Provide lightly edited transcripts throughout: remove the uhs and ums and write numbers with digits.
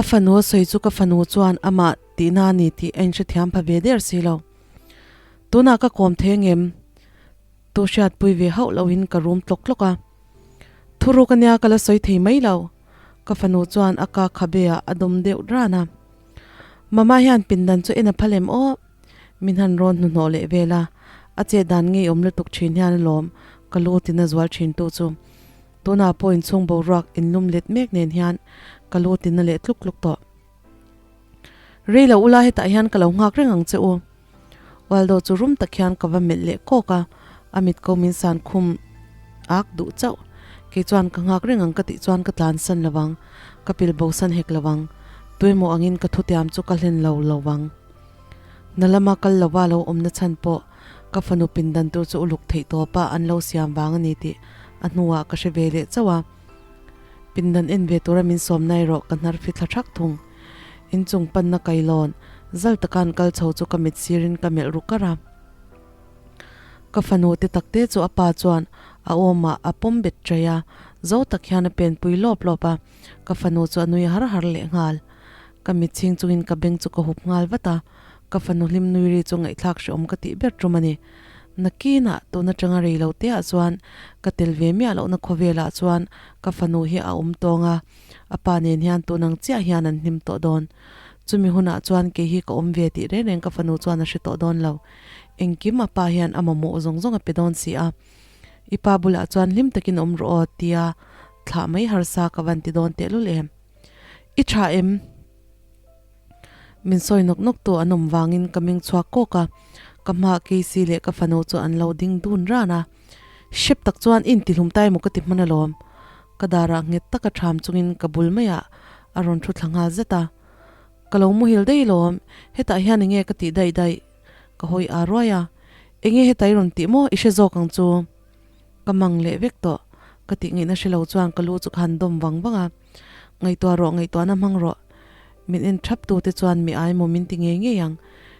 A fanu a sawi chu ka fanu chuan amah tihna a ni tih a inhrethiam pha ve der si lo. Tunah ka kawm thei angem? Tu hriatpui ve hauh lohin ka rum tlawk tlawk a. Thuruk ania ka la sawi thei mai lo. Ka fanu chuan a ka khabe ah a dawm deuh ran a. Mama hian pindan chu en a phal em aw? Min han rawn hnuhnawh leh vel a, a chet dan ngeiawm lutuk thin hian alawm ka lu tina zual thin tu chu. Tunah pawh inchhung boruak inlum let mek nen hian ka lu tina leh tluk tluk tawh. Rei lo ula hetah hian ka lo nghak reng ang che u. Waldo chu rum tak hian ka va melh leh kawk a, a mit ko min san khum ak duh chauh. Kei chuan ka nghak reng ang ka tih chuan ka tlan san lo vang, ka pil bo san hek lo vang, tuemaw angin ka thutiam chu ka hlen lo lo vang. Hna lama kal lova lo awmna chhan pawh ka fanu pindan tur chu uluk theih tawpa an lo siam vang a ni tih a hnuah ka hre ve leh chauh a. Pindan en ve tura min sawmna erawh ka hnar fithla thak thung. Inchung panna kailawn zal taka an kal chho chu ka mit sirin ka melh ru kar a. Ka fanu te takte chu a pa chuan a awmah a pawm bet trai a, zo tak hian a penpui lawp lawp a, ka fanu chu a nui har har lehnghal. Ka mit chhing chungin ka beng chu ka hup nghal vat a, ka fanu hlim nui ri chu ngaihthlak hrehawm ka tih ber tum a ni. Nakinah, tun atanga rei lo teah chuan ka tel ve miah lohna khawvelah chuan ka fanu hi a awm tawng a, a pa nen hian tun ang chiah hian an hlim tawh dawn. Chumi hunah chuan kei hi ka awm ve tih reng reng ka fanu chuan a hre tawh dawn lo. Engkim a pa hian a mamawh zawng zawng a pe dawn si a. I pa bulah chuan hlim takin awm rawh aw tia thlah mai harsa ka van ti dawn tehlul em. I tha em? Min sawi nawk nawk tu an awm vangin ka meng chhuak kawk a, ka hma Casey leh ka fanu chu an lo ding dun ran a. Hrep tak chuan i intihlum ta emaw ka ti hman alawm. Ka darah nghet taka ṭham chungin ka bul maiah a rawn thu thla nghal zet a. Ka lo muhil daih alawm, hetah hian enge ka tih daih daih? Ka hawi aa ruai a, Enge heta i rawn tih maw? I hre zawk ang chu. Ka mang leh vek tawh. Ka tih ngaihna hre lo chuan ka lu chu ka han dawm vang vang a. Ngaihtuah rawh, ngaihtuahna hmang rawh. Min en thap tu te chuan mi ai maw min ti ngei ngei ang.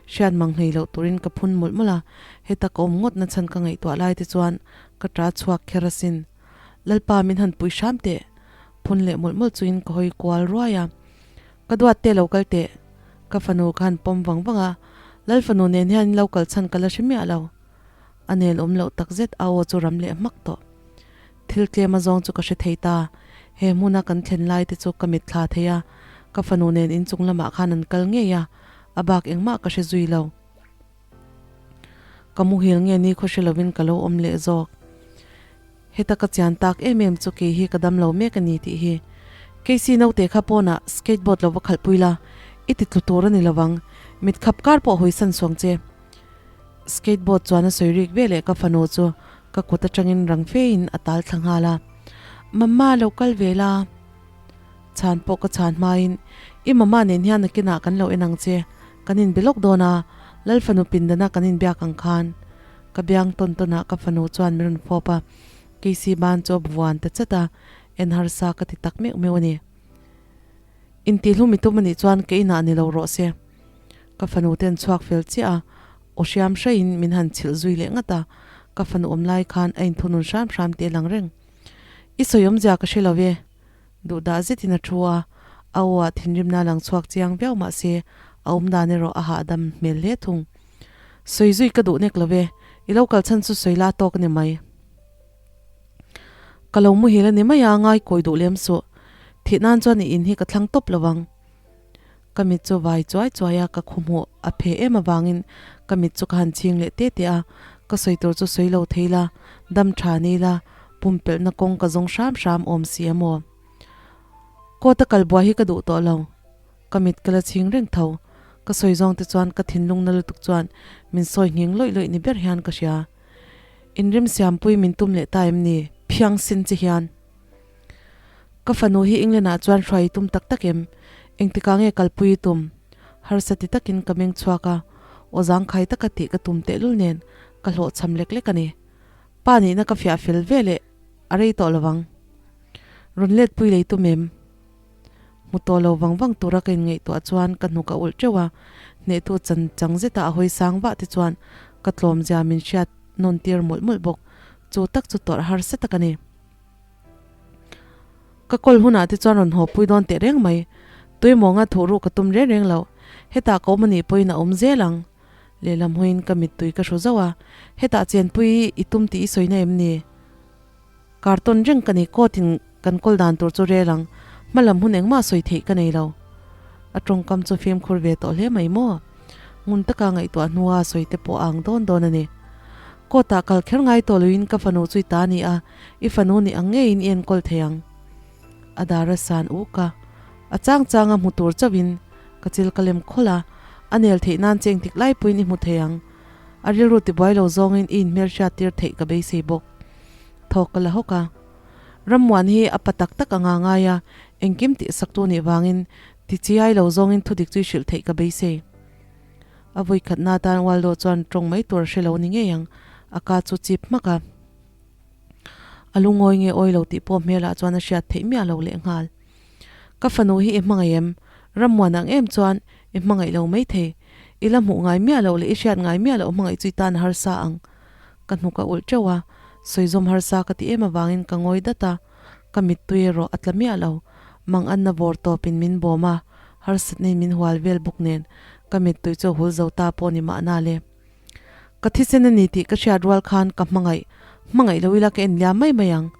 Hriat mang hlei loh turin ka phun mawlh mawlh a, heta ka awm ngawt na chhan ka ngaihtuah lai te chuan ka ta chhuak kher asin. Lalpa min han pui hram teh. Phun leh mawlh mawlh chuin ka hawi kual ruai a. Ka duat te lo kal teh. Ka fanu ka han pawm vang vang a, Lal fanu nen hian in lo kal chhan ka la hre miah lo. A nel awm loh takzet a aw chu ram leh hmak tawh. Thil tlem a zawng chu ka hre thei ta. He hmuna kan thlen lai te chu ka mitthla thei a, ka fanu nen inchung lamah khan an kal ngei a, a bak engmah ka hre zui lo. Ka muhil nge ni khaw hre lovin ka lo awm leh zawk. Heta ka chian tak em em chu kei hi ka dam lo mek a ni tih hi. Casey naute kha pawnah skateboard lo va khalhpui la, i ti tlu tur a ni lovang, mit khap kar pawh hawisan suang che. Skateboard chuan a sawi rik ve leh ka fanu chu ka kut atangin rang fe in a tal thla nghal a. Mamma lo kal ve la. Chhan pawh ka chhan hmain I mamma nen hian nakinah kan lo en ang che, kan inbe lawk dawn a, Lal fanu pindana kan inbiak ang khan. Ka biang tawn tawnah ka fanu chuan min rawn fawp a, Casey ban chu a vuan ta chat a, en harsa ka ti tak meuh meuh a ni. Intihhlum i tum anih chuan ka inah ni lo rawh se. Ka fanu ten chhuak fel chiah a, aw hriam hraiin min han chhilh zui leh ngat a, ka fanu awm lai khan a inthunun hram hram tih a lang reng. I sawi awmzia ka hre lo e. Duhdah zetin a thu a, a aw ah thinrimna a lang chhuak chiang viau mah se a awm dan erawh a hahdam hmel hle thung. Sawi zui ka duh nek lo e, i lo kal chhan chu sawi la tawk a ni mai. Ka lo muhil a ni mai a, ngai kawi duh lem suh. Thih nan chuan i in hi ka thlang tawp lo ang. Ka mit chu vai chuai chuai a, ka khuhmuh a phe em avangin ka mit chu ka han chhing leh te te a, ka sawi tur chu sawi lo thei la, dam tha ni la, pumpelhna kawng ka zawng hram hram awm si a maw? Court a kal buai hi ka duh tawh lo. Ka mit ka la chhing reng tho. Ka sawi zawng te chuan ka thinlung na lutuk chuan min sawi nghing lawih lawih ni ber hian ka hria. Inrim siampui min tum leh ta em ni? Phiang sin che hian. Ka fanu hi England ah chuan hruai i tum tak tak em? Engtikah nge kalpui i tum? Harsa ti takin ka meng chhuak a, aw zangkhai taka tih ka tum tehlul nen ka hlawhchham lek lek a ni. Pa nihna ka fiah fel ve leh a rei tawh lovang. Rawn let pui lei tum em? Hmu tawh lo vang vang tura ka inngaihtuah chuan ka hnuk a ulh teuh a, hnehtu chan chang zeta a hawi sang vah te chuan ka tlawmzia min hriat nawn tir mawlh mawlh bawk. Chu tak chu tawrh harsa tak a ni. Ka kawl hunah te chuan rawn haw pui dawn teh reng mai. Tuimawnga thuh ruh ka tum reng reng lo. Hetah ka awm anih pawhin a awm zel ang. Lehlam hawiin ka mittui ka hru zauh a, hetah chenpui i tum tih i sawina em ni? Kartawn reng ka ni, court in kan kawl dan tur chu rel ang, hmalam hun engmah sawi theih ka nei lo. A tawngkam chu fimkhur ve tawh hle mai maw? Ngun taka ngaihtuah hnua sawi te pawh a ang dawn dawn a ni. Court ah kal kher ngai tawh loin ka fanu chu i ta ni a, i fanu nih ang ngeiin i enkawl thei ang. A dar a san uk a, a chang changa hmu tur chauhin ka chil ka lem khawlh a, a nel theih nan che engtik lai pawhin i hmu thei ang. A rilru tibuai lo zawngin i inhmelhriat tir theih ka beisei bawk. Thawk ka la hawk a. Rammuan hi a pa tak tak anga ngai a, engkim tihsak tu nih vangin ti chiai lo zawngin thudik chu i hrilh theih ka beisei. A vawikhatna atan Waldo chuan tawng mai tur a hre lo ni ngei ang, a ka chu chip hmak a. A lungawi nge awi lo tih pawh hmelah chuan a hriat theih miah lo lehnghal. Ka fanu hi i hmangaih em? Rammuan ang em chuan i hmangaih lo maithei. I la hmuh ngai miah loh leh i hriat ngai miah loh hmangaih chu i tan a harsa ang. Ka hnuk a ulh teuh a, sawizawm harsa ka ti em avangin ka ngawi dat a, ka mittui erawh a tla miah lo. Mang anna vawr tawpin min bawm a, harsatnain min hual vel bawk nen ka mittui chu a hul zo ta pawh ni mahna le. Ka thisen a ni tih ka hriat rual khan ka hmangaih, hmangaih lo ila ka en liam mai mai ang.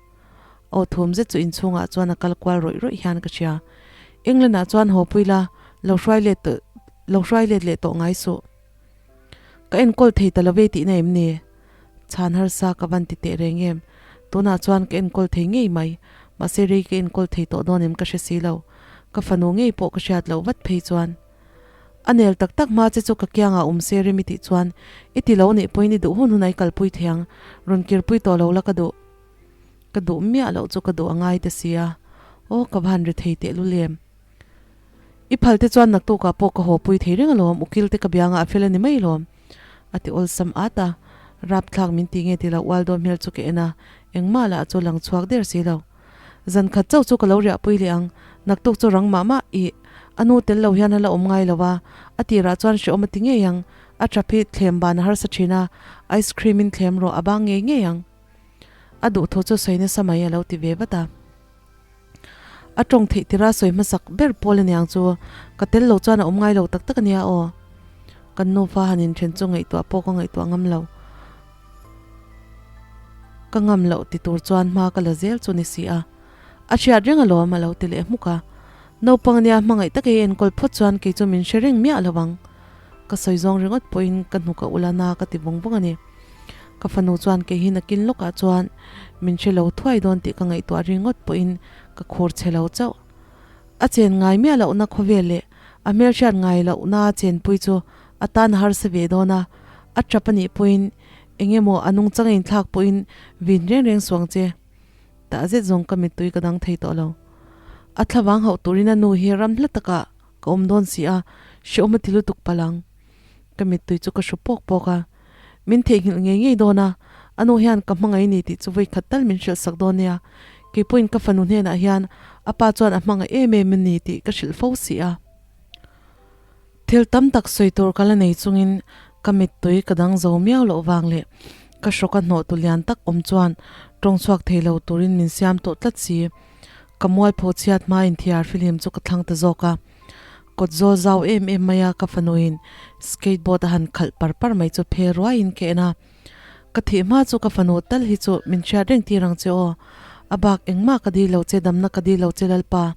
Aw thum zet chu inchhungah chuan a kal kual rawih rawih hian ka hria. England ah chuan haw pui la, lo hruai let tawh, lo hruai let leh tawh ngai suh. Ka enkawl thei ta lo ve tihna em ni? Chhan harsa ka van ti teh reng em? Tunah chuan ka enkawl thei ngei mai, mahse rei ka enkawl thei tawh dawn em ka hre si lo. Ka fanu ngei pawh ka hriat loh vat phei chuan. A nel tak tak hma che chu ka kiangah awm se rem i tih chuan i ti lo nih pawhin i duh hun hun a i kalpui thei ang, rawn kirpui tawh lo la ka duh. Ka duh miah loh chu ka duh a ngai ta sia, aw ka va han ri thei teh lul em. I phal te chuan naktukah pawh ka haw pui thei reng alawm, ukil te ka biangah a fel a ni mai alawm, a ti awlsam at a, rapthlak min ti nge ti lo ual dawn hmel chu ka en a, engmah lah chu lang chhuak der si lo. Zan khat chauh chu ka lo riahpui leh ang, naktuk chu rang mah mah i a nu tel lo hian a la awm ngai lo a, a tirah chuan hrehawm a ti ngei ang, a tap hi thlem ban a harsa thin a, ice cream in thlem rawh a bang ngei ngei ang. A duhthaw chu sawi nasa mai a lo ti ve vat a. A tawng theih tira sawi hmasak ber pawl aniang chu ka tel lo chuan a awm ngai lo tak tak ania aw. Kan nufa han inthen chu ngaihtuah pawh ka ngaihtuah ngam lo. Ka ngam loh ti tur chuan hma ka la zel chu ni si a. A hriat reng alawm a lo ti leh hmuk a. Naupang ania hmangaih tak ei enkawl phawt chuan kei chu min hre reng miah lo ang. Ka sawi zawng ringawt pawhin ka hnuk a ula na ka ti vawng vawng a ni. Ka fanu chuan kei hi nakin lawkah chuan min hre lo thuai dawn tih ka ngaihtuah ringawt pawhin ka khur che lo chauh. A chen ngai miah lohna khawvel leh a hmelhriat ngai lohna chenpui chu a tan a harsa ve dawn a, a tap a nih pawhin eng emaw a nungchang a inthlak pawhin vin reng reng suang che. Tah zet zawng ka mittui ka dang thei tawh lo. A thlavang hauh turin a nu hi ram hla takah ka awm dawn si a, hrehawm a ti lutuk palh ang. Ka mittui chu ka hru pawk pawk a, min theihnghilh ngei ngei dawn a, a nu hian ka hmangaih ni tih chu vawi khat tal min hrilh sak dawn nia. Kei pawhin ka fanu hnenah hian a pa chuan a hmangaih em em a ni tih ka hrilh fo si a. Thil tam tak sawi tur ka la nei chungin ka mittui ka dang zo miau loh vang leh ka hrawka hnawhtu lian tak awm chuan tawng chhuak thei lo turin min siam tawh tlat si. Ka mualpho chhiat hmain thiar fihlim chu ka thlang ta zawk a. Kawt zawl zau em em mai a ka fanuin skateboard a han khalh par par mai chu phe ruaiin ka en a. Ka thih hma chu ka fanu tal hi chu min hriat reng tir ang che aw. A bak engmah ka dil lo che damna ka dil lo che Lalpa.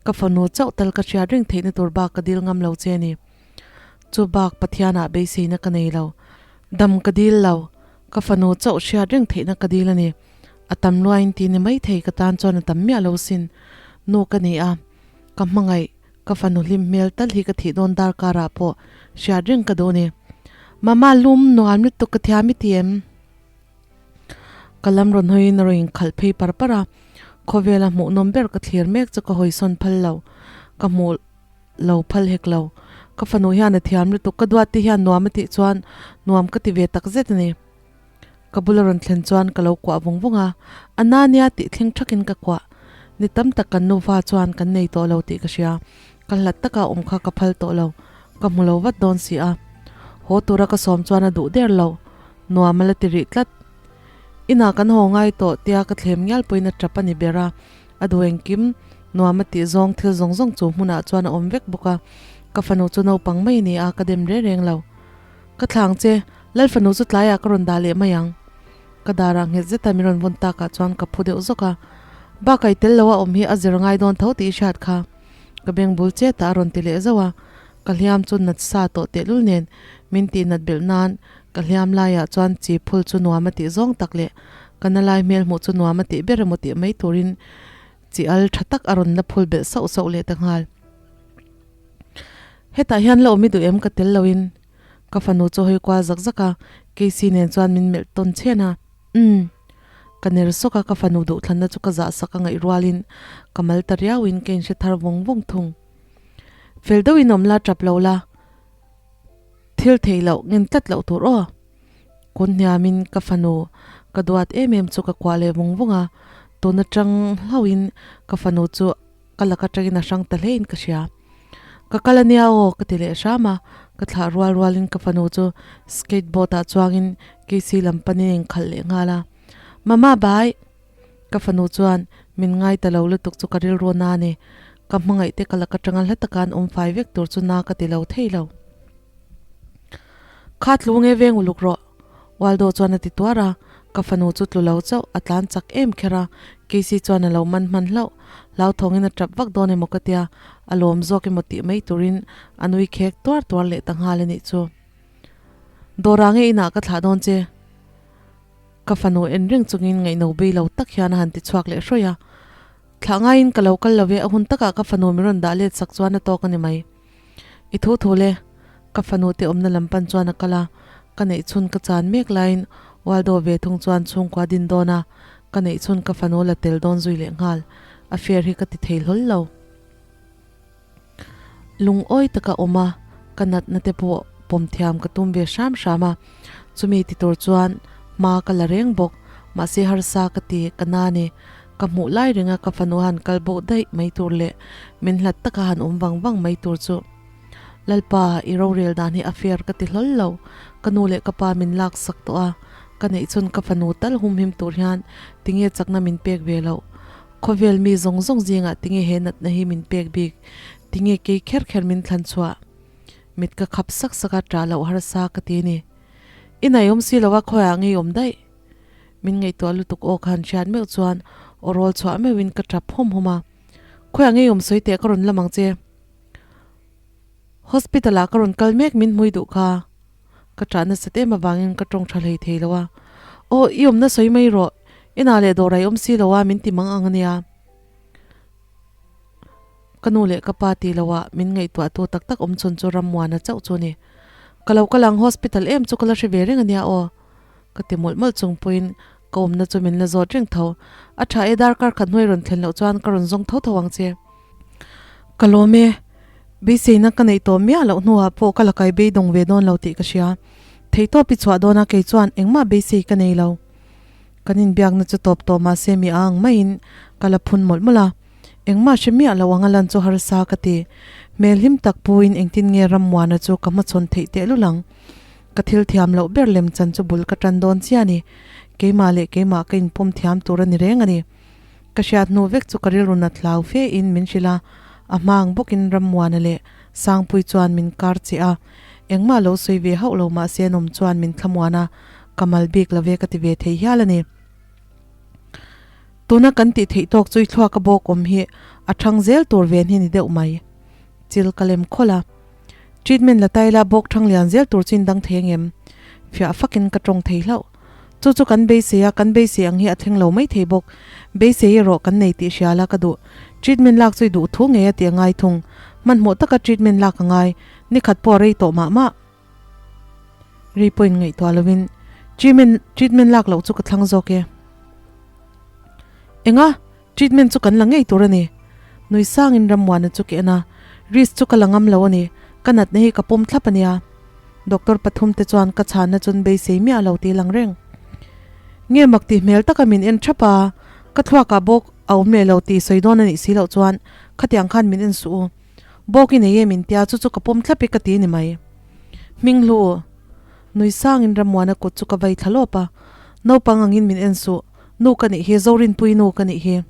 Ka fanu chauh tal ka hriat reng theihna tur bak ka dil ngam lo che a ni. Chu bak Pathianah beiseina ka nei lo. Dam ka dil lo. Ka fanu chauh hriat reng theihna ka dil a ni. A tam luain ti ni maithei ka tan chuan a tam miah lo sin. Nu ka ni a, ka hmangaih, ka fanu hlim hmel tal hi ka thih dawn darkarah pawh hriat reng ka duh a ni. Mama lum nuam lutuk ka thiam i ti em? Ka lam rawn hawiin a rawn inkhalh phei par par a, khawvela hmuhnawm ber ka thlir mek chu ka hawisawn phal lo, ka hmuh lo phal hek lo. Ka fanu hian a thiam lutuk, ka duat te hian nuam a tih chuan nuam ka ti ve tak zet a ni. Ka bula rawn thlen chuan ka lo kuah vawng vawng a, a na nia tih thleng thakin ka kuah. Ni tam tak kan nufa chuan kan nei tawh lo tih ka hria, ka hlat taka awm kha ka phal tawh lo, ka hmu lo vat dawn si a. Haw tura ka sawm chuan a duh der lo, nuam a la ti rih tlat. Inah kan haw ngai tawh tia ka thlem ngial pawhin a tap a ni ber a, a duh engkim Nuam a tih zawng thil zawng zawng chu hmunah chuan a awm vek bawk a, ka fanu chu naupang mai a ni a, ka dem reng reng lo. Ka thlang che, Lal fanu chu tlaiah ka rawn dah leh mai ang. Ka darah nghet zeta min rawn vawn takah chuan ka phu deuh zawk a, Bak ai tel lo a awm hi a zir ngai dawn tho tih i hriat kha. Ka beng bul chetah a rawn ti leh zauh a, ka hliam chu nat sa tawh tehlul nen min tih nat belh nan ka hliam laiah chuan chi phul chu nuam a tih zawng tak leh ka na lai hmel hmuh chu nuam a tih ber emaw tih mai turin chi al tha tak a rawn la phul belh sauh sauh leh ta nghal. Hetah hian la awm i duh em ka tel loin ka fanu chu hawi kual zak zak a, Casey nen chuan min melh tawn chhen a, Umm. Ka ner sawk a, ka fanu duhthlanna chu ka zah sak a ngaih rualin ka mal ta riauin ka inhre thar vawng vawng thung. Fel deuhin awm la, tap lo la, thil theih loh ngen tlat loh tur aw. Kun hniamin ka fanu ka duat em em chu ka kuah leh vawng vawng a, tun atang hlauhin ka fanu chu ka lak atangin a hrang ta hlein ka hria. Ka kal ania aw ka ti leh hram a, ka thlah rual rualin ka fanu chu skateboard ah chuangin Casey lam panin a inkhalh leh nghal a. Mama bye! Ka fanu chuan min ngai ta lo lutuk chu ka rilru na a ni. Ka hmangaih te ka lak atanga hla taka an awm fai vek tur chu na ka ti lo thei lo. Kha tlu nge veng uluk rawh. Waldo chuan a ti tuar a, ka fanu chu tlu lo chauh a tlan chak em kher a, Casey chuan a lo man hman hlauh. Hlauthawngin a tap vak dawn emaw ka tia, a lawm zawk emaw tih mai turin a nui khek tuar tuar leh ta nghal a nih chu. Dawrah nge inah ka thlah dawn che? Ka fanu en reng chungin ngaihno bei lo tak hian a han ti chhuak leh hrawih a. Thlah ngaiin ka lo kal lo e, a hun takah ka fanu min rawn dah let sak chuan a tawk a ni mai. I thu thu le, ka fanu te awmna lam pan chuan a kal a, ka neih chhun ka chan mek laiin Waldo ve thung chuan chhungkua din dawn a, ka neih chhun ka fanu la tel dawn zui leh nghal, a fair hi ka ti thei hlawl lo. Lungawi taka awm a, ka natna te pawh pawm thiam ka tum ve hram hram a, chumi ti tur chuan hma ka la reng bawk, mahse harsa ka ti ka na ni, ka hmuh lai renga ka fanu han kal boh daih mai tur leh min hlat taka han awm vang vang mai tur chu Lalpa i rorel dan hi a fair ka ti hlawl lo, ka nu leh ka pa min lak sak tawh a, ka neih chhun ka fanu tal humhim tur hian tinge chakna min pek ve loh. Khawvel mi zawng zawng zingah tinge he natna hi min pek bik? Tinge kei kher kher min thlan chhuah? Mit ka khap sak sak a, ṭah loh harsa ka ti a ni. I naihawm si lo a, khawiah ngei awm daih? Min ngaihtuah lutuk aw khan hriat meuh chuan aw rawl chhuah meuhin ka ṭap hawm hawm a. Khawiah ngei awm sawi teh ka rawn lam ang che. Hospital ah ka rawn kal mek min hmui duh kha. Ka ṭah nasat em avangin ka ṭawng ṭha hlei thei lo a. Aw, i awmna sawi mai rawh. Inah leh dawr a i awm si lo a, min ti mang ang a nia. Ka nu leh ka pa ti lo a, min ngaihtuahtu tak tak awm chhun chu Rammuana chauh chu a ni. Ka lo kal ang hospital em chu ka la hre ve reng a nia aw. Ka ti mawlh mawlh chung pawhin ka awmna chu min la zawt reng tho. A ṭha e darkar khat hnuai rawn thlen loh chuan ka rawn zawng tho tho ang che. Ka lawm e. Beiseina ka neih tawh miah loh hnuah pawh ka la kai beidawng ve dawn lo tih ka hria. Theihtawp i chhuah dawn a kei chuan engmah beisei ka nei lo. Kan inbiakna chu tawp tawh mah se mi a ang maiin ka la phun mawlh mawlh a. Engmah hre miah lo anga lan chu harsa ka ti. Hmel hlim tak puin engtin nge Rammuana chu ka hmachhawn theih tehlul ang. Ka thil thiam loh ber lem chan chu bul ka tan dawn chiah a ni. Keimah leh keimah ka inpawm thiam tur a ni reng a ni. Ka hriat hnu vek chu ka rilru nat hlau fe in min hrilh a, a hma ang bawkin Rammuana leh Sangpui chuan min kar che a, engmah lo sawi ve hauh lo mahse an awm chuan min thlamuan a, ka mal bik lo ve ka ti ve thei hial a ni. Tuna kan tih theih tawk chu i thluak a bawk awm hi a thang zel tur ven hi ni deuh mai. Chil ka lem khawlh a. Treatment la taila bawk thang lian zel tur chu in dang thei angem? Fiah fakin ka tawng thei hlauh. Chu chu kan beisei a, kan beisei ang hi a thleng lo mai thei bawk. Beisei erawh kan nei tih hria la ka duh. Treatment lak chu i duh thu ngei a tih a ngai thung. Hmanhmawh taka treatment lak a ngai. Nikhat pawh a rei tawh mah mah. Rei pawhin ngaihtuah lovin treatment treatment lak loh chu ka thlang zawk e. Enga? Treatment chu kan la ngei tur a ni. Nui sangin Rammuana chu ka en a, risk chu ka la ngam lo a ni, ka natna hi ka pawm thlap a nia. Doctor pathum te chuan ka chhanna chun beisei miah lo tih lang reng. Nge mak tih hmel taka min en thap a, ka thluakah bawk a awm leh lo tih sawi dawn a nih si loh chuan khatiang khan min en suh u. Bawk i nei e min tia chu chu ka pawm thlap i ka ti ni mai. Hminghlu. Nui sangin Rammuana kut chu ka vai thla lawp a, naupang angin min en suh. Nu ka nih hi, Zorinpui nu ka nih hi.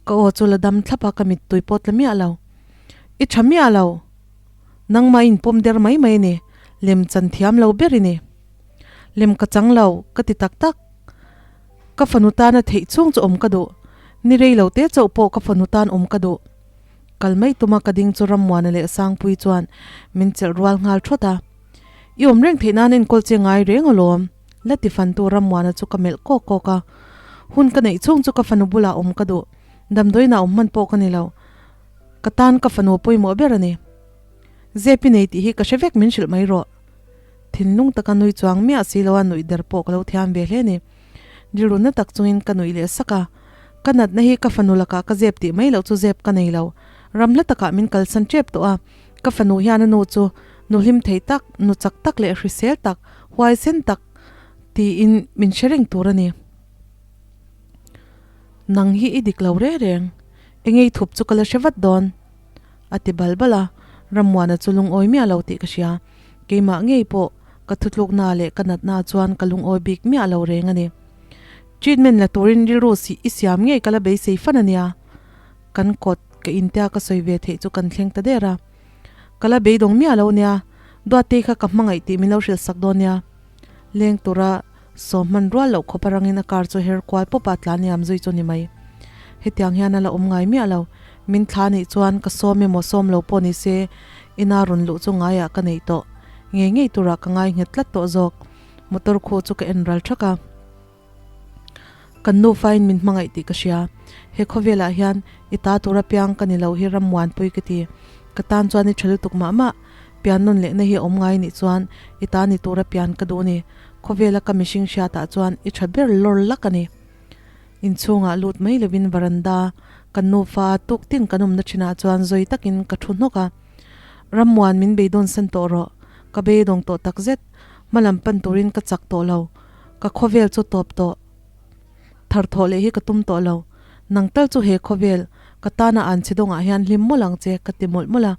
Ka aw chu la dam thlap a, ka mittui pawh tla miah lo. I tha miah lo. Nangmah in pawm der mai mai a ni. Lem chan thiam lo ber i ni. Lem ka chang lo, ka ti tak tak. Ka fanu tana theih chhung chu awm ka duh. Ni rei lo te chauh pawh ka fanu tan awm ka duh. Kal mai tuma ka ding chu Rammuana leh Sangpui chuan min chelh rual nghal thawt a. I awm reng theih nan enkawl che ngai reng alawm, la ti fantu Rammuana chu ka melh kawk kawk a. Hun ka neih chhung chu ka fanu bulah awm ka duh. Damdawiinah awm hman pawh ka ni lo. Ka tan ka fanu pawimawh ber a ni. Zep i nei tih hi ka hre vek min hrilh mai rawh. Thinlung taka nui chuang miah si lo a nuih der pawh ka lo thiam ve hle a ni. Rilru na tak chungin ka nuih leh sak a. Ka natna hi ka fanu lakah ka zep tih mai loh chu zep ka nei lo. Ram hla takah min kalsan tep tawh a. Ka fanu hian a nu chu nu hlim thei tak, nu chak tak leh hrisel tak, huaisen tak tiin min hre reng tur a ni. Nang hi i dik lo reng reng. Engei thup chu ka la hre vat dawn. A ti bal bal a, Rammuana chu lungawi miah lo tih ka hria. Keimah ngei pawh ka thutlukna leh ka natna chuan ka lungawi bik miah lo reng a ni. Treatment la turin rilru si i siam ngei ka la beisei fan a nia. Kan kawt ka intia ka sawi ve theih chu kan thleng ta der a. Ka la beidawng miah lo nia, Duattei kha ka hmangaih tih min lo hrilh sak dawn nia. Leng tura sawm hman rual loh khawp arangin a car chu her kual pawp a tlan liam zui chu ni mai. Hetiang hian a la awm ngai miah lo. Min thla nih chuan ka sawm emaw sawm lo pawh ni se ina rawn luh chu ngaiah ka neih tawh. Ngei ngei turah ka ngai nghet tlat tawh zawk. Motor khuh chu ka en ral thak a. Kan nufain min hmangaih tih ka hria. He khawvelah hian i ta tur apiang ka ni lo hi rammuanpui ka ti. Ka tan chuan i tha lutuk mah mah. Pian nawn lehna hi a awm ngai nih chuan i ta ni tura pian ka duh a ni. Khawvela ka mihring hriatah chuan i tha ber lawr lak a ni. Inchhungah lut mai lovin varanda kan nufa tuk tin kan awmna thinah chuan zawi takin ka thu hnawk a. Rammuan min beidawn san tawh rawh. Ka beidawng tawh takzet. Hmalam pan turin ka chak tawh lo. Ka khawvel chu tawp tawh. Thar thawh leh hi ka tum tawh lo. Nang tal chu he khawvel, ka tana an chhe dawngah hian hlim mawlh ang che, ka ti mawlh mawlh a.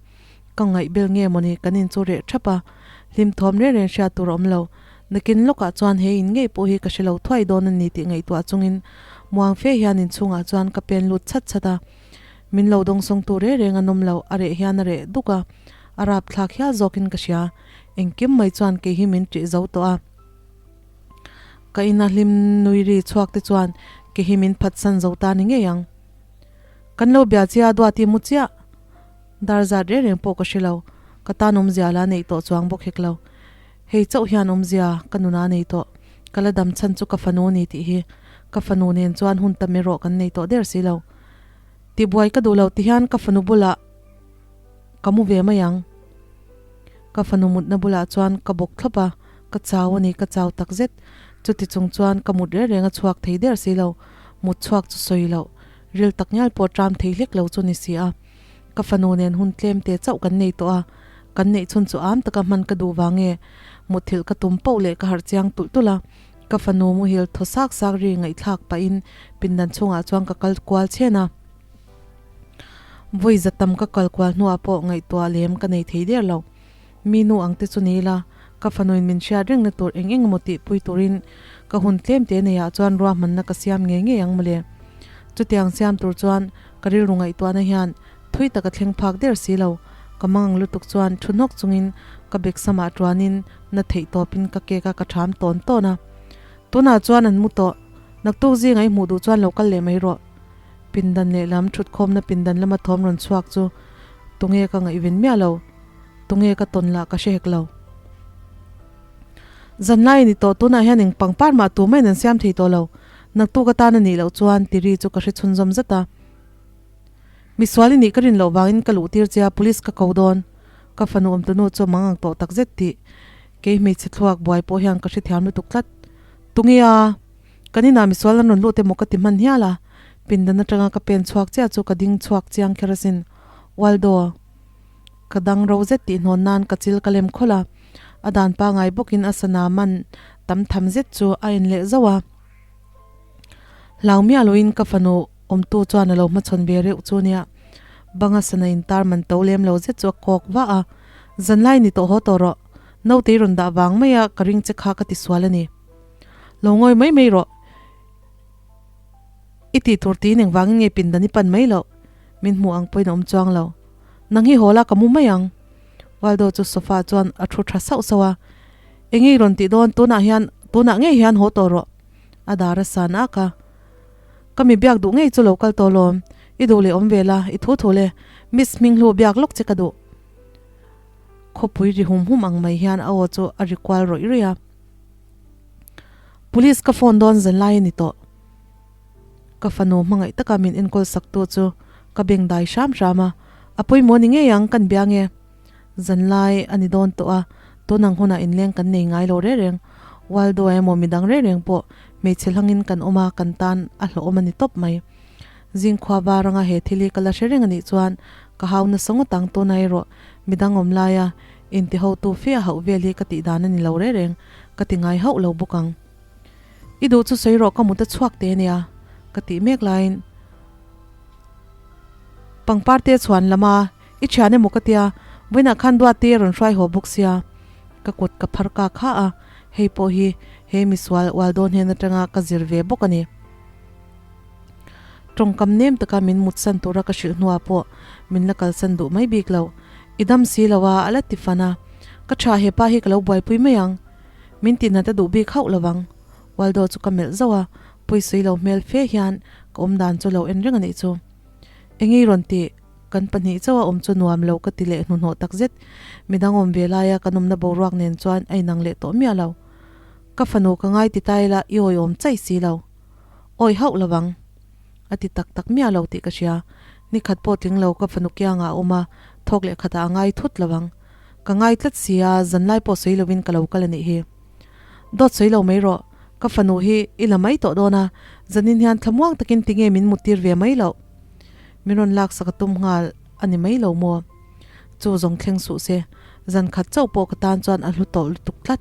Ka ngaih bel nge mawni kan in chu reh thap a. Hlim thawm reng reng hriat tur a awm lo. Nakin lawkah chuan he in ngei pawh hi ka hre lo thuai dawn a ni tih ngaihtuah chungin muang fe hian inchhungah chuan ka pen lut chhat chhat a. Min lo dawngsawngtu reng reng an awm lo, a reh hian a reh duk a. A rapthlak hial zawkin ka hria. Engkim mai chuan kei hi min ṭih zo tawh a. Ka ina hlim nui ri chhuak te chuan ke hi min phatsan zo ta ni ngei ang. Kan lo bia chia duati mu chiah. Dar zat reng reng pawh ka hre lo. Ka tan awmzia la neih tawh chuang bawk hek lo. Hei chauh hian awmzia ka nuna nei tawh. Ka la dam chhan chu ka fanu a ni tih hi. Ka fanu nen chuan hun tam erawh kan nei tawh der si lo. Tibuai ka duh lo ti hian ka fanu bulah ka mu ve mai ang. Ka fanu mutna bulah chuan ka bawk thlawp a, ka chau a ni, ka chau tak zet. Chuti chung chuan ka mut reng reng a chhuak thei der si lo, mut chhuak chu sawi loh, ril tak ngial pawh ṭam thei hlek lo chu ni si a. Ka fanu nen hun tlem te chauh kan nei tawh a, kan neih chhun chu am taka hman ka duh vang nge, mutthilh ka tum poh leh ka harh chiang tulh tulh a. Ka fanu muhil thaw sak sak ri ngaihthlak pahin pindan chhungah chuan ka kal kual chhen a. Vawi za tam ka kal kual hnuah pawh ngaihtuah lem ka nei thei der lo. Mi nu ang te chu ni ila, ka fanuin min hriat rengna tur eng eng emaw tihpui turin ka hun tlem te neiah chuan ruahmanna ka siam ngei ngei ang mawle. Chutiang siam tur chuan ka rilru ngaihtuahna hian thui taka thleng phak der si lo. Ka mangang lutuk chuan thu hnawk chungin ka bek samah tuanin na theih tawpin ka kek a ka ṭham tawn tawn a. Tunah chuan an mu tawh. Naktuk zinga i hmuh duh chuan lo kal leh mai rawh. Pindan lehlam thutkhawmna pindan lama thawm rawn chhuak chu tunge ka ngaihven miah lo, tunge ka tawn lah ka hre hek lo. Zanlai a ni tawh, tunah hian eng pangpar mah tu maiin an siam thei tawh lo, naktuk atan a nih loh chuan ti ri chu ka hre chhunzawm zat a. Misual i nih ka rin loh vangin ka luh tir che a, police ka ko dawn. Ka fanu awmtunu chu a mang ang tawh takzet tih kei hmeichhe thluak buai pawh hian ka hrethiam lutuk tlat. Tunge a? Kan inah misual an rawn lut emaw ka ti hman hial a, pindan atanga ka pen chhuak chiah chu ka ding chhuak chiang kher asin. Waldo, ka dang ro zet tih hnawn nan ka chil ka lem khawlh a, a dan pangai bawkin a sana man tam tham zet chu a en leh zauh a. Hlau miah loin ka fanu awmtu chuan a lo hmachhawn ve reuh chu nia. Banga sana intar man to lem lo zet chu a kawk vah a, Zanlai ni tawh haw tawh rawh, naute i rawn dah vang mai a ka ring che kha ka ti sual a ni. Lo ngawi mai mai rawh. I tih tur tiin engvangin nge pindan i pan mai loh? Min hmuh ang pawhin a awm chuang lo. Nang hi haw la ka mu mai ang. Waldo chu sofa ah chuan a thu tha sauh sauh a. Enge i rawn tih dawn? Tunah hian, tunah ngei hian haw tawh rawh. A dar a san ak a. Ka mi biak duh ngei chu lo kal tawh lawm. I duh leh awm ve la, i thu thu le. Miss Hminghlu biak lawk che ka duh. Khawpui ri hum hum ang mai hian a aw chu a ri kual rawih rawih a. Police ka phone dawn zan lai a ni tawh. Ka fanu hmangaih taka min enkawl sak tu chu ka beng dai hram hram a, a pawimawh ni ngei ang kan bia nge. Zan lai a ni dawn tawh a, tun ang hunah inleng kan nei ngai lo reng reng. Waldo emaw midang reng reng pawh hmeichhe hlangin kan awm a, kan tan a hlawhawm a ni tawp mai. Zingkhua var anga he thil hi ka la hre reng a nih chuan ka hau nasa ngawt ang tuna erawh midang awm laia intihotu fe a hauh vel hi ka tih dan a ni lo reng reng, ka ti ngai hauh lo bawk ang. I duh chu sawi rawh ka mut a chhuak te ania ka tih mek laiin pangpar te chhuan lam a i thian emaw ka tia vawiinah khan duat te a rawn hruai haw bawk sia ka kut ka phar ka kha a hei pawh hi he misual ual dawn hnen atanga ka zir ve bawk a ni. Tawngkam nem taka min mutsan tura ka hrilh hnuah pawh min la kalsan duh mai bik lo. I dam si lo a, a la ti fan a. Ka tha hepa hi ka lo buaipui mai ang. Min tihnat a duh bik hauh lo vang. Waldo chu ka melh zauh a, pawisawi lo hmel fe hian ka awm dan chu lo en reng a nih chu. Engei rawn tih? Kan pahnih chauh a awm chu nuam lo ka ti leh hnuhnawh takzet. Midang awm ve laia kan awmna boruak nen chuan a inang leh tawh miah lo. Ka fanu ka ngai ti ta ila i awiawm chaih si lo. Awi hauh lo vang. A ti tak tak miah lo tih ka hria. Ni khat pawh tling lo ka fanu kiangah a awm a, thawk leh khatah a ngai thut lo vang. Ka ngai tlat si a, zanlai pawh sawi lovin ka lo kal a nih hi. Dawt sawi lo mai rawh, ka fanu hi i la mai tawh dawn a, zanin hian thlamuang takin tinge min muttir ve mai loh? Min rawn laksak a tum nghal a ni mai lo maw? Chu zawng thleng suh se, zan khat chauh pawh ka tan chuan a hlu tawh lutuk tlat.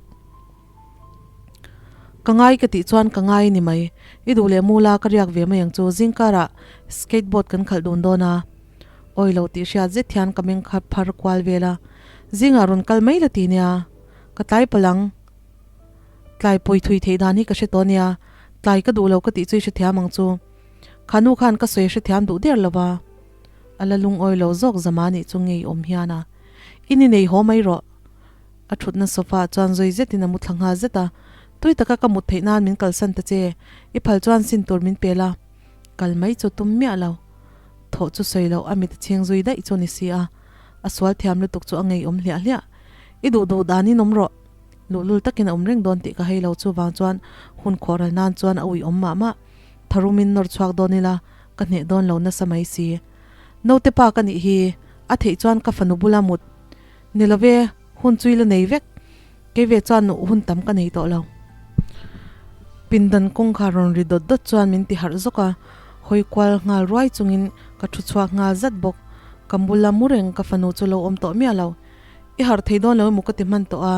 Ka ngai ka tih chuan ka ngai ni mai. I duh leh mula ka riak ve mai ang chu zingkarah skateboard kan khalh dun dawn a. Awi lo tih hriat zet hian ka meng kha phar kual vel a. Zingah rawn kal mai la ti nia. Ka tlai palh ang. Tlai pawi thui theih dan hi ka hre tawh nia. Tlai ka duh lo ka tih chu i hrethiam ang chu. Kha nu khan ka sawi hrethiam duh der lo va. A la lungawi lo zawk zama nih chu ngei awm hian a. I ni nei haw mai rawh. A thutna sofa ah chuan zui zetin a mu thla nghal zet a, Tui taka ka mut theih nan min kalsan ta che, i phal chuan sin tur min pel a, kal mai chu tum miah lo. Thawh chu sawi loh a mit a chhing zui daih chu ni si a, a sual thiam lutuk chu a ngeiawm hliah hliah. I duh duh danin awm rawh. Luhlul takin a awm reng dawn tih ka hei lo chuvang chuan hun khawhral nan chuan a uiawm mah mah. Tharumin nawr chhuak dawn ila ka hneh dawn lo nasa mai si. Naute pa ka nih hi, a theih chuan ka fanu bula mut Ni lo ve, hun chui la nei vek. Kei ve chuan nuh hun tam ka nei tawh lo. Pindan kawngkhar rawn ri dawt dawt chuan min ti harh zawk a, hawi kual nghal ruai chungin ka thu chhuak nghal zat bawk. Ka bula mu reng ka fanu chu lo awm tawh miah lo. I harh thei dawn lo emaw ka ti hman tawh a.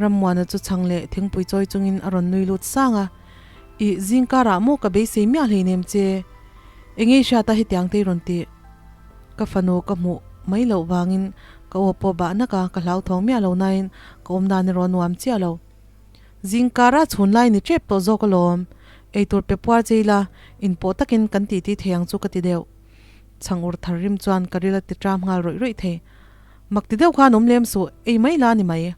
Rammuana chu chhang leh thingpui chawi chungin a rawn nui lut sang a, Ih, zingkarah maw ka beisei miah hleinem che. Enge i hriat a hetiang te i rawn tih? Ka fanu ka hmuh mai loh vangin ka aw pawh bah nak a, ka hlauthawng miah lo nain ka awm dan erawh a nuam chiah lo. Zingkara chhun lai ni tep tawh zawk alawm. Eitur pe puar che ila, inpawh takin kan titi thei ang chu ka ti deuh. Chhang ur thar rim chuan ka ril a ti ṭam nghal rawih rawih thei. Mak ti deuh khan awm lem suh, ei mai la ni mai.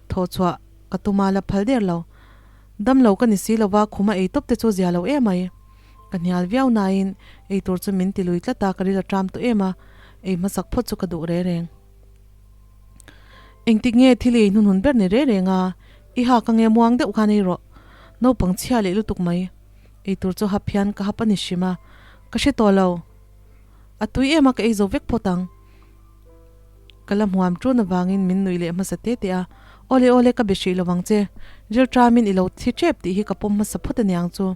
Thaw chhuah ka tum a la phal der lo. Dam lo ka ni si lova khuma ei tawp te chu zia lo em ai. Ka hnial viau nain ei tur chu min ti lui tlat a, ka ril a ṭam tawh em a, ei hmasak phawt chu ka duh re reng. Engtik nge thil i ei hnunhun ber ni re reng a, i hak ange muang deuh khan ei rawh. Naupang chhia leh lutuk mai. Ei tur chu hap hian ka hap a ni hrim a, ka hre tawh lo. A tui em a ka ei zo vek phawt ang. Ka la hmuam ṭun avangin min nuih leh hmasa te te a, Awle awle ka be hrih lo vang che, ril ṭamin i lo thi ṭep tih hi ka pawm hmasa phawt aniang chu.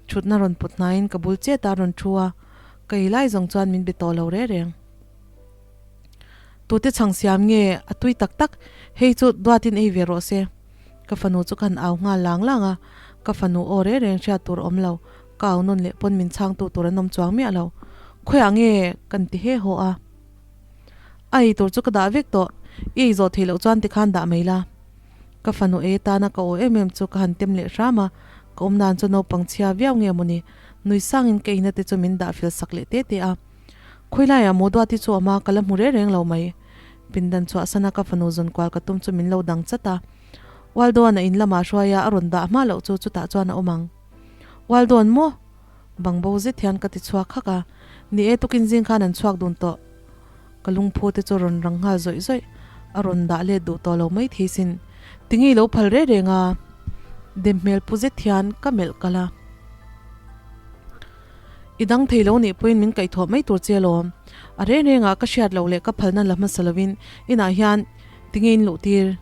Ṭhutna rawn put hnaiin ka bul chet a rawn ṭhu a, ka ei lai zawng chuan min be tawh lo reng reng. Tute chhang siam nge a tui tak tak, hei chu duatin ei ve rawh se. Ka fanu chu ka han au nghal lang lang a, ka fanu aw reng reng hriat tur a awm lo, Ka au nawn leh pawn min chhangtu tur an awm chuang miah lo. Khawiah nge kan ti he haw a? A ei tur chu ka dah vek tawh, i ei zawh theih loh chuan tikhan dah mai la. Ka fanu ei atana ka aw em em chu ka han tem leh hram a, Ka awm dan chu naupang chhia viau nge mawni, nui sangin ka ina te chu min dah fel sak leh te te a. Khawilaiah maw Duati chu awm a, ka la hmu reng reng lo mai. Pindan chhuahsana ka fanu zawn kual ka tum chu min lo dang chat a. Waldoan a in lamah hruai a, a rawn dah hma loh chu chutah chuan a awm ang. Waldoan maw? Bang bo zet hian ka ti chhuak hak a. Ni e, tukin zing khan an chhuak dun tawh. Ka lungphu te chu rawn rang nghal zawih zawih. A rawn dah let duh tawh lo mai thei sin. Tinge i lo phal reng reng a? Dem hmel pu zet hian ka melh kalh a. I dang thei lo nih pawhin min kaihthawh mai tur che alawm. A reng rengah ka hriat loh leh ka phalna la hmasa lovin inah hian tinge in luh tir?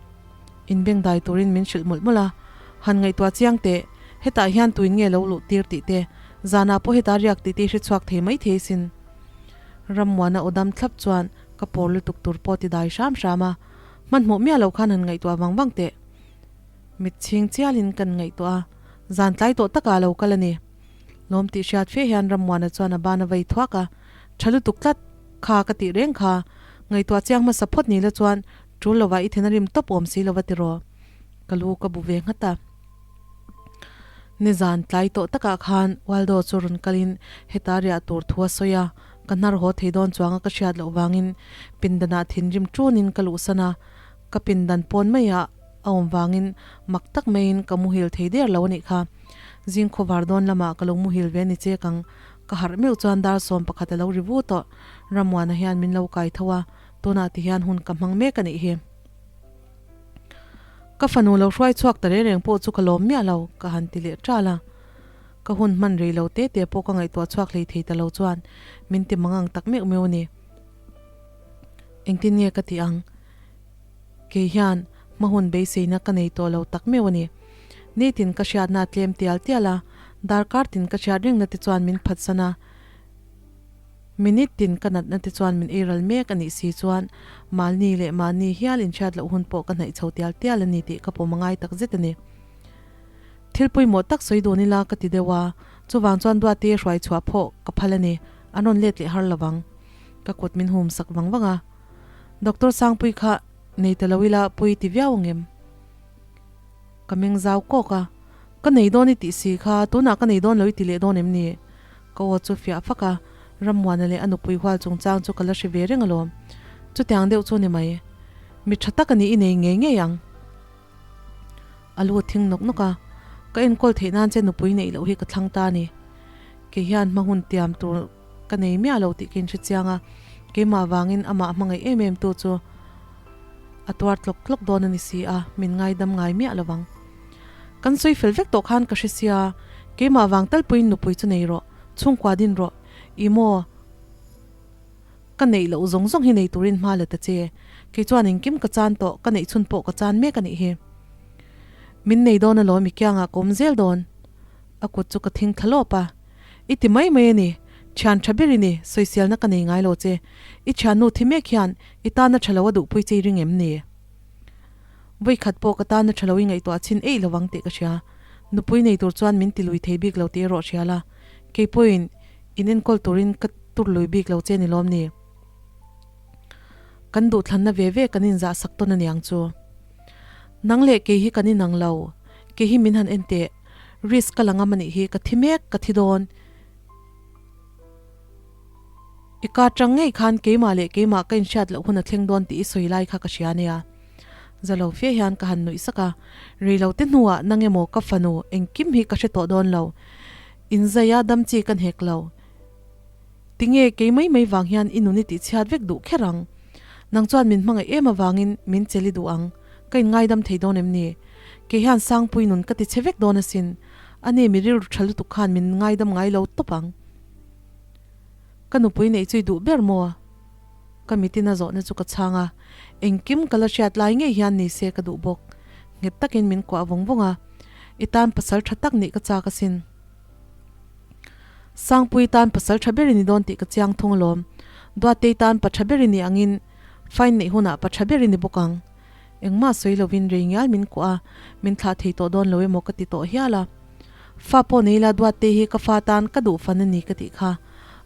Inbengdai turin min hrilh mawlh mawlh a. Han ngaihtuah chiang teh, hetah hian tuin nge lo luh tir tih te, zanah pawh heta riak tih te i hre chhuak thei mai thei sin. Rammuana aw dam thlap chuan ka pawr lutuk tur pawh ti dai hram hram a, hmanhmawh miah lo khan han ngaihtuah vang vang teh. Mit chhing chialin kan ngaihtuah a, zan tlai tawh takah a lo kal a ni. Lawm tih hriat fe hian Rammuana chuan a ban a vei thuak a, Tha lutuk tlat, kha ka tih reng kha, ngaihtuah chiang hmasa phawt ni la chuan tul lovah i then a rim tawp awm si lova tiraw? Ka lu ka bu ve nghat a. Nizan tlai tawh takah khan Waldo chu rawn kalin heta riah tur thu a sawi a, ka hnar haw thei dawn chuanga ka hriat loh vangin pindanah thinrim tunin ka luhsan a, ka pindan pawn maiah a awm vangin mak tak maiin ka muhil thei der lo a nih kha. Zing khawvar dawn lamah ka lo muhil ve ni chek ang, ka harh meuh chuan dar 11 a lo ri vu tawh. Rammuana hian min lo kai tho a, tunah tihian hun ka hmang mek a nih hi. Ka fanu lo hruai chhuak ta reng reng pawh chu ka lawm miah lo, ka han ti leh ṭal a. Ka hun hman rei lo te te pawh ka ngaihtuah chhuak hlei thei ta lo chuan min ti mangang tak meuh meuh a ni. Engtin nge ka tih ang? Kei hian hma hun beiseina ka nei tawh lo tak meuh a ni. Nitin ka hriatna a tlem tial tial a, darkar tin ka hriat rengna te chuan min phatsan a. Minute tin ka natna te chuan min eiral mek a nih si chuan mahni leh mahni hial inhriat loh hun pawh ka hnaih chho tial tial a ni tih ka pawm a ngai tak zet a ni. Thil pawimawh tak sawi dun ila ka ti deuh a, chuvang chuan Duati hruai chhuah phawh ka phal a ni, an rawn let leh har lovang. Ka kut min hum sak vang vang a. Doctor Sangpui kha nei ta lo ila pui ti viau ang em? Ka meng zau kawk a, Ka nei dawn i tih si kha, tunah ka nei dawn lo i ti leh dawn em ni? Ka aw chu fiah fak a, Rammuana leh a nupui hual chungchang chu ka la hre ve reng alawm. Chutiang deuh chu ni mai. Mi tha tak a nih i nei ngei ngei ang. A lu thing nawk nawk a, Ka enkawl theih nan che nupui neih loh hi ka thlang ta a ni. Kei hian hma hun tiam tur ka nei miah lo tih ka inhre chiang a, keimah vangin amah hmangaih em em tu chu a tuar tlawk tlawk dawn a ni si a, min ngaidam ngai miah lo vang. Kan sawi fel vek tawh khan ka hre sia, keimah vang tal pawhin nupui chu nei rawh, chhungkua din rawh, i maw, ka neih loh zawng zawng hi nei turin hma la ta che, kei chuan engkim ka chan tawh, ka neih chhun pawh ka chan mek a nih hi. Min nei dawn alawm i kiangah ka awm zel dawn. A kut chu ka thing thla lawp a, I ti mai mai a ni, thian tha ber i ni, sawiselna ka nei ngai lo che, i thiannu thi mek hian i tana tha lo a duhpui che i ring em ni? Vawikhat pawh ka tana tha lo i ngaihtuah chhin eih lovang tih ka hria. Nupui nei tur chuan min ti lui thei bik lo tih erawh hria la, kei pawhin in enkawl turin ka tur lui bik lo che ni lawm ni? Kan duhthlanna ve ve kan inzah sak tawn a niang chu. Nang leh kei hi kan inang lo, kei hi min han en teh. Risk ka la ngam a nih hi, ka thi mek, ka thi dawn. I ka tang ngei khan keimah leh keimah ka inhriat loh hun a thleng dawn tih i sawi lai kha ka hria nia. Za lo fe hian ka han nuih sak a, rei lo te hnuah nang emaw ka fanu engkim hi ka hre tawh dawn lo. Inzaia dam chi ka hnek lo. Tinge kei mai mai vang hian i nun i tihchhiat vek duh kher ang? Nang chuan min hmangaih em avangin min chel i duh ang, ka inngaidam thei dawn em ni? Kei hian Sangpui nun ka tichhe vek dawn asin. Ani mi rilru tha lutuk khan min ngaidam ngai lo tawp ang. Ka nupui neih chu i duh ber maw? Ka mitin a zawhna chu ka chhang a, engkim ka la hriat lai ngei hian ni se ka duh bawk. Nghet takin min kuah vawng vawng a, I tan pasal tha tak nih ka chak asin. Sangpui tan pasal tha ber i ni dawn tih ka chiang thung alawm. Duatei tan pa tha ber i ni angin fine neih hunah pa tha ber i ni bawk ang. Engmah sawi lovin rei ngial min kuah a, min thlah thei tawh dawn lo emaw ka ti tawh hial a. Fa pawh nei la Duatte hi ka fa tan ka duh fan a ni ka tih kha.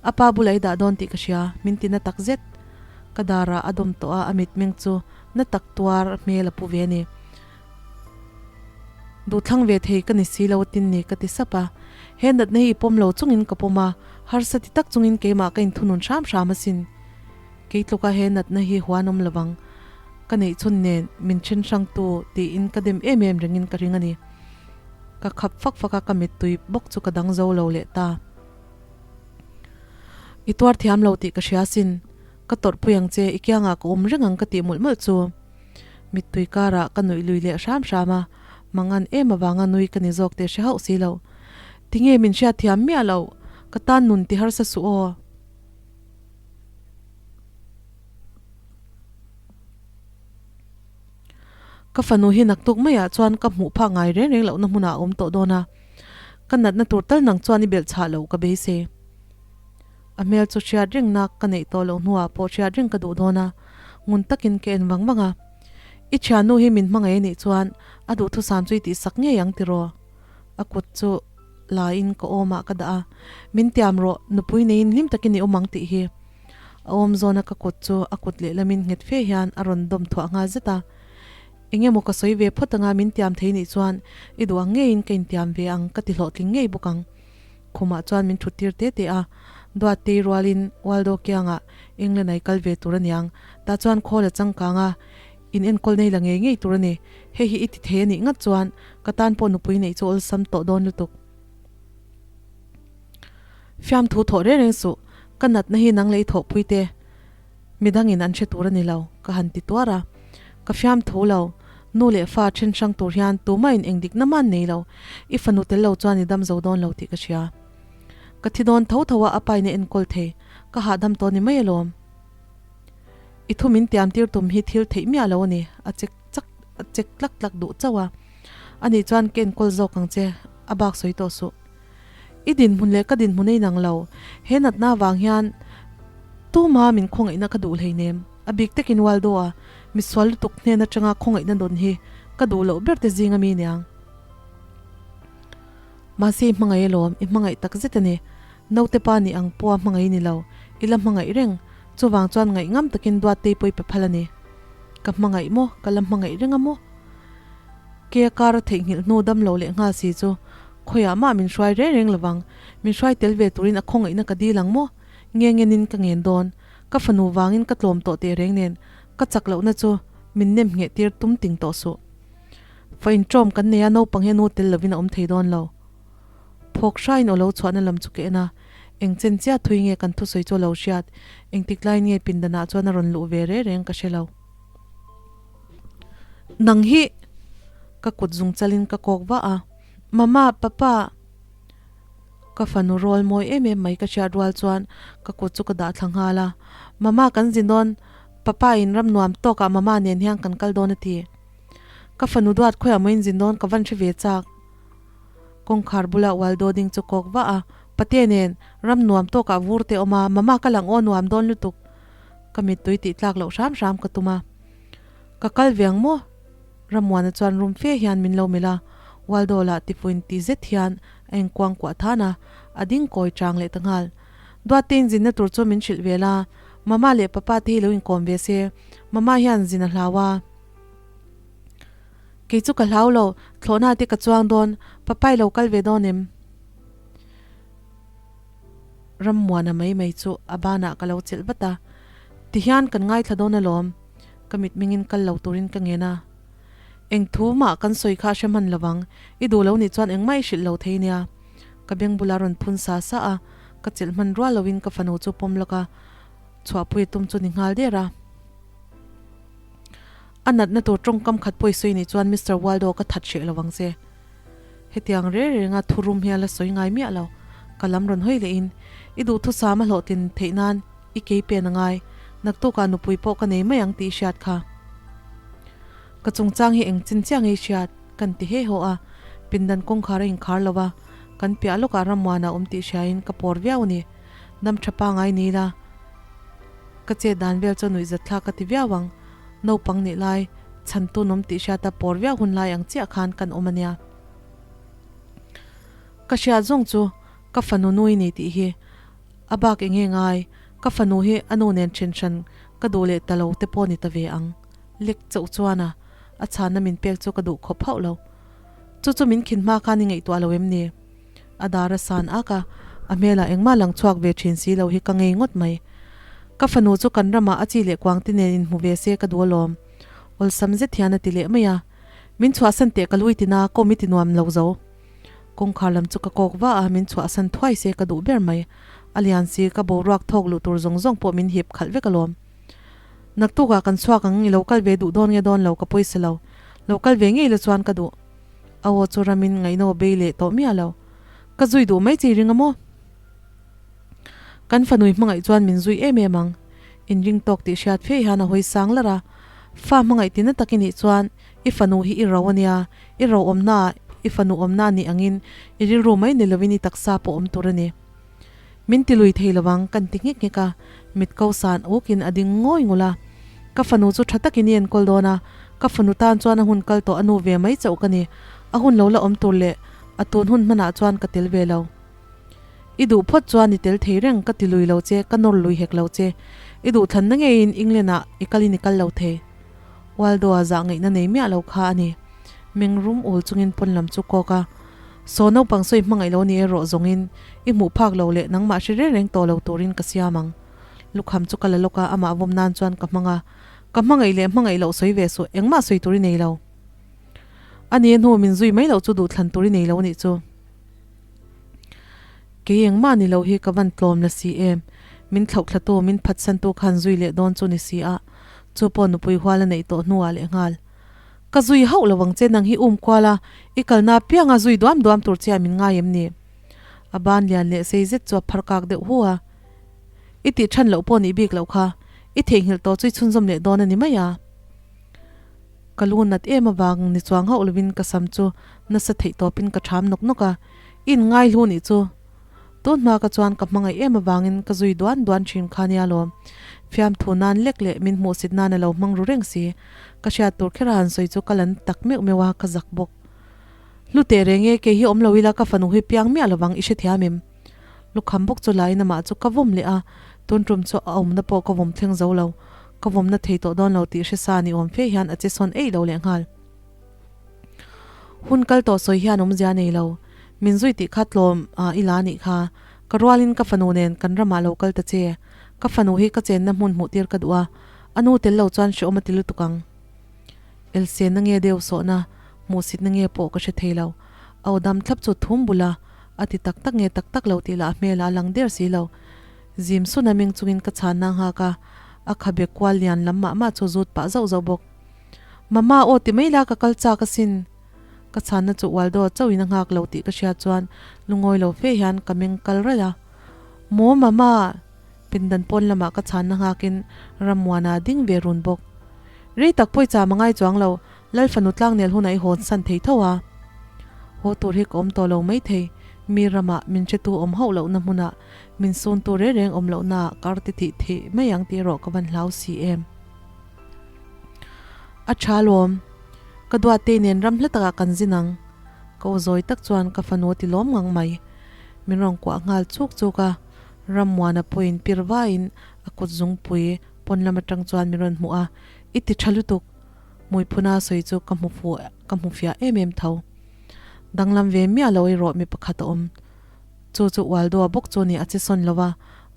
A pa bulah i dah dawn tih ka hria, min ti na tak zet. Ka darah a dawm tawh a, a mitmeng chu na tak tuar hmel a pu ve a ni. Duhthlang ve thei ka ni si lo tin ni ka ti sap a. He natna hi i pawm lo chungin ka pawm a, harsa ti tak chungin keimah ka inthunun hram hram asin. Kei tluka he natna hi huan awm lovang. Ka neih chhun nen min then hrang tu tiin ka dem em em rengin ka ring a ni. Ka khap fak fak a, ka mittui bawk chu ka dang zo lo leh ta. I tuar thiam lo tih ka hria sin. Ka tawrhpui ang che, i kiangah ka awm reng ang ka tih mawlh mawlh chu. Mittui karah ka nuih lui leh hram hram a, mangan em avanga nui ka ni zawk teh hre hauh si lo. Tinge min hriat thiam miah loh, ka tan nun ti harsa suh aw. Ka fanu hi naktuk maiah chuan ka hmuh phak ngai reng reng lohna hmunah a awm tawh dawn a, ka natna tur tal nang chuan i belh chhah loh ka beisei. A hmel chu hriat rengna ka neih tawh loh hnuah pawh hriat reng ka duh dawn a, ngun takin ka en vang vang a. I thiannu hi min hmangaih a nih chuan a duhthusam chu i tihsak ngei ang tiraw? A kut chu la in ka awmah ka dah a, Min tiam rawh, nupui neiin hlim takin i awm ang tih hi. A awm zawna ka kut chu a kut lehlamin nghet fe hian a rawn dawm thuah nghal zet a. Eng emaw ka sawi ve phawt anga min tiam thei nih chuan i duh ang ngeiin ka intiam ve ang ka ti hlawhtling ngei bawk ang. Khumah chuan min thut tir te te a, Duattei rualin Waldo kiangah England ai kal ve tur a niang, tah chuan khawl a changkang a, in enkawl nei la ngei ngei tur a ni, hei hi i ti thei a nih ngat chuan ka tan pawh nupui neih chu awlsam tawh dawn lutuk. Fiamthu thawh reng reng suh, ka natna hi nang lei thawhpui te midangin an hre tur a ni lo, ka han ti tuar a, ka fiamthu lo, nu leh fa then hrang tur hian tumahin eng dikna man nei lo, i fanu tel lo chuan i dam zo dawn lo tih ka hria. Ka thi dawn tho tho a, a pain a enkawl thei, ka hahdam tawh ni mai alawm. I thu min tiam tir tum hi thil theih miah lo a ni, a chek chak a chek tlak tlak duh chauh a, ani chuan ka enkawl zawk ang che, a bak sawi tawh suh. I dinhmun leh ka dinhmun a inang lo, he natna avang hian tuma min khawngaihna ka duh hleinem, a bik takin Waldo a misual lutuk hnen atanga khawngaihna dawn hi ka duh loh ber te zing ami niang. Mahse i hmangaih alawm, i hmangaih tak zet a ni. Naute pa nih ang pawha hmangaih ni lo, i la hmangaih reng, chuvang chuan ngaih ngam takin Duattei pawh i pe phal a ni. Ka hmangaih maw? Ka la hmangaih reng a maw? Ke a kar a theihnghilh hnu dam lo leh nghal si chu khawiah mah min hruai reng reng lovang, min hruai tel ve turin a khawngaihna ka dil ang maw? Nge ngenin ka ngen dawn, ka fanu vangin ka tlawm tawh teh reng nen ka chak lohna chu min nem ngheh tir tum ting tawh suh. Fa inṭawm kan nei a, naupang hi a nu tel lovin a awm thei dawn lo. Phawk hrain aw lo chhuahna lam chu ka en a, eng chen chiah thui nge kan thusawi chu a lo hriat, engtik laiin nge pindanah chuan a rawn luh ve reng reng ka hre lo. Nang hi! Ka kut zung chalin ka kawk vah a, Mama, Papa! Ka fanu rawl mawi em em mai ka hriat rual chuan ka kut chu ka dah thla nghal a, Mama kan zin dawn, Papa in ram nuam tawkah Mama nen hian kan kal dawn a ti. Ka fanu duat khawiah maw in zin dawn ka van hre ve chak. Kawngkhar bula Waldo ding chu kawk vah a, Pate nen ram nuam tawkah vur te awm a, Mama ka lang aw nuam dawn lutuk. Ka mittui tih tlak loh hram hram ka tum a. Ka kal ve ang maw? Rammuana chuan rum fe hian min lo melh a, Waldo lah tifuin ti zet hian a inkuang kuah than a, a ding kawi chang leh ta nghal. Duatte in zinna tur chu min hrilh ve la, Mama leh Papa te hi lo inkawm ve se, Mama hian zin a hlau a. Kei chu ka hlau lo, thlawhna te ka chuang dawn, Papa i lo kal ve dawn em? Rammuana mai mai chu a banah ka lo chelh vat a, tihian kan ngaithla dawn alawm, ka mitmingin kal lo turin ka ngen a. Eng thu mah kan sawi kha a hre hman lovang, i duh lo nih chuan engmah i hrilh lo thei nia. Ka beng bula rawn phun sa sa a, ka chelh hman rual loin ka fanu chu pawm lawk a, chhuahpui a tum chu ni nghal der a. A natna tur tawngkam khat pawh i sawi nih chuan Mister Waldo ka that hreh lo ang che. Hetiang reng renga thurum hi a la sawi ngai miah lo. Ka lam rawn hawi lehin, I duhthusam a hlawhtlin theih nan i kei pen a ngai. Naktukah nupui pawh ka nei mai ang tih i hriat kha. Ka chungchang hi eng chin chiah nge i hriat? Kan ti he haw a. Pindan kawngkhar a inkhar lo a, kan piah lawkah rammuan a awm tih hriain ka pawr viau a ni. Dam tha pangai ni la. Ka chet dan vel chu nuihzat thlak ka ti viau ang. Naupang nih lai, chhantu nawm tih hriata pawr viau hun lai ang chiah khan kan awm a nia. Ka hriat zawng chu ka fanu nui ni tih hi a bak eng nge ngai, ka fanu hi a nu nen then hran ka duh leh ta lo te pawh ni ta ve ang. Lek chauh chuan a a chhanna min pek chu ka duh khawp hauh lo. Chu chu min khin hma khan i ngaihtuah lo em ni? A dar a san ak a, a hmelah engmah lang chhuak ve thin si lo hi ka ngei ngawt mai. Ka fanu chu kan ramah a chi leh kuang te nen inhmu ve se ka duh alawm. Awlsam zet hian a ti leh mai a. Min chhuahsan teh ka lui tina kawm i ti nuam lo zo. Kawngkhar lam chu ka kawk va a, min chhuahsan thuai se ka duh ber mai. A lian si, ka boruak thawk luh tur zawng zawng pawh min hip khalh vek alawm. Naktukah kan chhuak ang, i lo kal ve duh dawn nge dawn lo ka pawisa lo. Lo kal ve ngei la chuan ka duh. A aw chu ramin ngaihno bei leh tawh miah lo. Ka zui duh mai chi ring a maw? Kan fanui hmangaih chuan min zui em em ang. Inring tawk tih hriat fe hian a hawi sang lar a. Fa hmangaih tina tak i nih chuan i fanu hi i ro a nia, i ro awmna ah i fanu awmna a nih angin i rilru mai ni lovin i taksa pawh awm tur a ni. Min ti lui thei lo ang kan ti nghek nghek a, mit ko san ukin a ding ngawi ngul a. Ka fanu chu tha takin i enkawl dawn a, ka fanu tan chuan a hun kal tawh a nu ve mai chauh ka ni. A hun lo la awm tur leh a tun hun hmanah chuan ka tel ve lo. I duh phawt chuan i tel thei reng ka ti lui lo che, ka nawr lui hek lo che. I duh thlanna ngeiin England ah i kalin i kal lo thei. Waldo-a zah ngaihna nei miah lo kha a ni. Meng rum ul chungin pawn lam chu kawk a. Saw naupang sawi hmangaih lo ni erawh zawngin i hmuh phak lo leh nangmah hre reng reng tawh lo turin ka siam ang. Lukham chu ka la lawk a, amah vawm nan chuan ka hmang a. Ka hmangaih leh hmangaih loh sawi ve suh, engmah sawi tur i nei lo. A ni hnu min zui mai loh chu duhthlan tur i nei lo nih chu. Kei engmah ni lo hi ka van tlawm la si em? Min thlauhthlatu, min phatsantu khan zui leh dawn chu ni si a, chu pawh nupui hual a neih tawh hnuah lehnghal. Ka zui hauh lo ang che, nang hi um kual a, i kalna apianga zui duam duam tur che a min ngai em ni? A ban lian leh sei zet chu a phar kak deuh hu a. I tih than loh pawh nih bik loh kha, i theihnghilh tawh chu i chhunzawm leh dawn a ni mai a. Ka lu nat em avang ni chuang hauh lovin ka sam chu nasa theih tawpin ka ṭham nawk nawk a, i inngai hlu nih chu. Tun hma ka chuan ka hmangaih em avangin ka zui duan duan thin kha nia lawm. Fiamthu nan lek leh min hmuhsit nan a lo hmang ru reng si. Ka hriat tur kher a han sawi chu ka lan tak meuh meuh a, ka zak bawk. Hlu teh reng e, kei hi awm lo ila ka fanu hi piang miah lovang i hrethiam em? Lukham bawk chu laiin amah chu ka vawm leh a, tun tum chu a awmna pawh ka vawm thleng zo lo. Ka vawmna thei tawh dawn lo tih hre sa ni awm fe hian a che sawn eih lo leh nghal. Hun kal tawh sawi hian awmzia nei lo. Min zui tih kha tlawm a i la nih kha. Ka rualin ka fanu nen kan ramah lo kal ta che. Ka fanu hi ka chenna hmun hmuh tir ka duh a, a nu tel lo chuan hrehawm a ti lutuk ang. Elsenna nge deuh sawhna, hmuhsitna nge pawh ka hre thei lo. A aw dam thlap chu thum bul a, a ti tak tak nge tak tak lo tih lah a hmelah a lang der si lo. Zim sun a meng chungin ka chhanna nghak a, a khabe kual lian lam mah mah chu zut pah zauh zauh bawk. Mama aw ti mai la ka kal chak asin. Ka chhanna chu Waldo chauhin a nghak lo tih ka hriat chuan lungawi lo fe hian ka meng kal ralh a. Maw Mama! Pindan pawn lamah ka chhanna nghakin Rammuana a ding ve run bawk. Rei tak pawi cham a ngai chuang lo, Lal fanu tlangnel hunah i hawn san thei tho a. Haw tur hi ka awm tawh lo maithei, mi ramah min hretu awm hauh lohna hmunah min suntu reng reng awm lohnaah kar ti thih theih mai ang tih erawh ka van hlau si em. A tha lawm. Ka duattei nen ram hla takah kan zin ang. Ka aw zawi tak chuan ka fanu a ti lawm ngang mai. Min rawn kuah nghal chuk chuk a, Rammuana pawhin pir vaiin a kut zungpui pawn lam atang chuan min rawn hmuh a, I ti tha lutuk. Hmuiphuna sawi chu ka hmu fuh ka hmu fiah em em tho. Danglam ve miah lo erawh mi pakhat a awm. Chu chu Waldo-a bawk chu ni a che sawn lo a,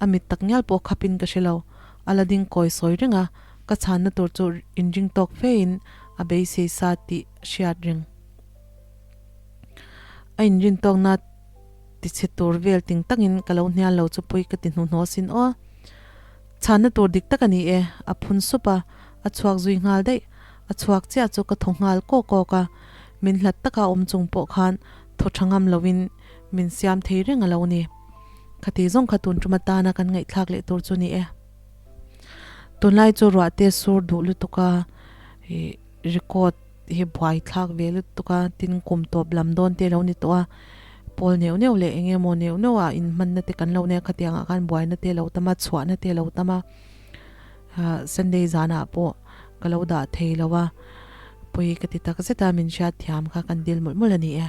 a mit tak ngial pawh khapin ka hre lo. A la ding kawi sawi reng a, ka chhanna tur chu inring tawk fein a beisei sa tih hriat reng. A inrin tawkna tichhe tur vel ting takin ka lo hnial lo chu pui ka ti hnuhnawh asin aw. Chhanna tur dik tak a ni e, a phun sup a, a chhuak zui nghal daih. A chhuak chiah chu ka thaw nghal kawk kawk a, min hlat taka awm chung pawh khan thaw tha ngam loin min siam thei reng a lo ni. Khati zawng kha tun tum atana kan ngaihthlak leh tur chu ni e. Tunlai chu ruah te sur duh lutuk a, ih record hi buai thlak ve lutuk a, tin kum tawp lam dawn te lo ni tawh a, pawl neuh neuh leh eng emaw neuh neuh ah inhmanna te kan lo nei a, khatiang ah khan buaina te lo tam a, chhuahna te lo tam a, ah Sunday zanah pawh ka lo dah thei lo a, pawi ka ti tak zet a, min hriat thiam kha kan dil mawlh mawlh a ni e.